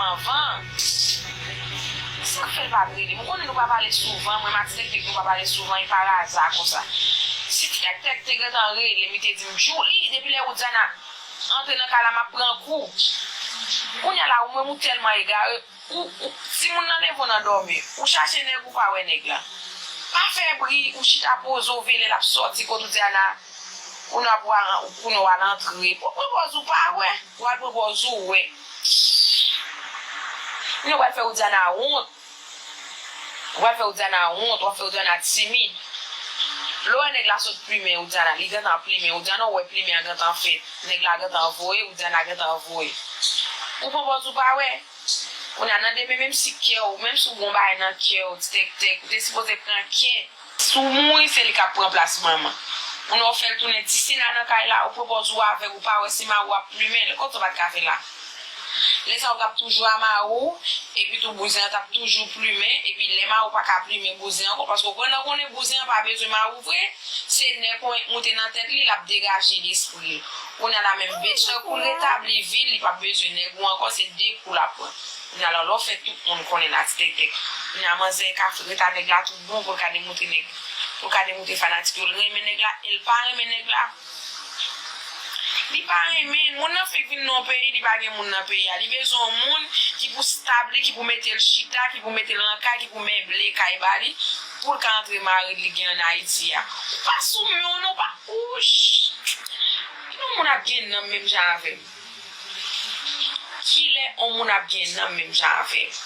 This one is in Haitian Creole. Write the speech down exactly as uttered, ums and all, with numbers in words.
Anvan, sa k fè l pa t rele m? Ou konnen nou pa pale souvan, mwen m ak Ti Tèktèk nou pa pale souvan, e pa aza konsa. Si Ti Tèktèk te gentan rele m, li te di m, Djouly, depi lè Widiana antre nan kay la, m ap pran kou. Kounye a la, ou menm ou tèlman egare, ou, ou, timoun nan leve w nan dòmi, ou chache nèg ou pa wè nèg la. Pa fè bri, ou chita poze w veye lè l ap sòti kot Widiana, kounye a pou al, kounye a w al antre. Ou pran pòz ou pa wè, ou al pran pòz ou wè. Kounye a w al fè Widiana wont. W al fè Widiana wont, w ap fè Widiana timid. Lè w wè nèg la sot plimen Widiana, li gentan plimen Widiana, ou wè plimen an gentan fèt. Nèg la gentan voye, Widiana gentan voye. Ou pran pòz ou pa wè. Kounye a nan demen, menm si kè w, menm si w gon bagay nan kè w, Ti Tèktèk, ou te sipoze pran kè. Si w mouri, se li k ap pran plas manman. Kounye a w fè l tounen ti sila nan kay la, ou pran pòz ou avè l, ou pa wè se mari w ap plimen l. Kòman sa w pa t ka fè la? Lè sa yo t ap toujou a mari w, epi tou bouzen an t ap toujou plimen, epi lè mari w pa ka plimen bouzen an ankò, paske w konn, konnen bouzen an pa bezwen mari w vre, se nèg ou moute nan tèt li, l ap degaje lespri l. Kounye a la menm, bèt chan kou l retabli vi l, li p ap bezwen nèg ou ankò, se de kou l ap pran. Kounye a la, lè w fè tout moun konnen la, Ti Tèktèk. Kounye a manzè ka ret a nèg la tout bon pou l ka demoute nèg, pou l ka demoute fanatik yo. L renmen nèg la, e l pa renmen nèg la. Li pa renmen l. Moun nan fenk vin nan yon peyi, li pa gen moun nan peyi a. Li bezwen yon moun ki pou stab li, ki pou mete l chita, ki pou mete l nan kay, ki pou meble kay ba li, pou l ka antre mari li gen ann Ayiti a. Ou pa sou men w non, ou pa, ouch. Kilè yon moun ap gen nanm menm jan avè m? Kilè yon moun ap gen nanm menm jan avè m?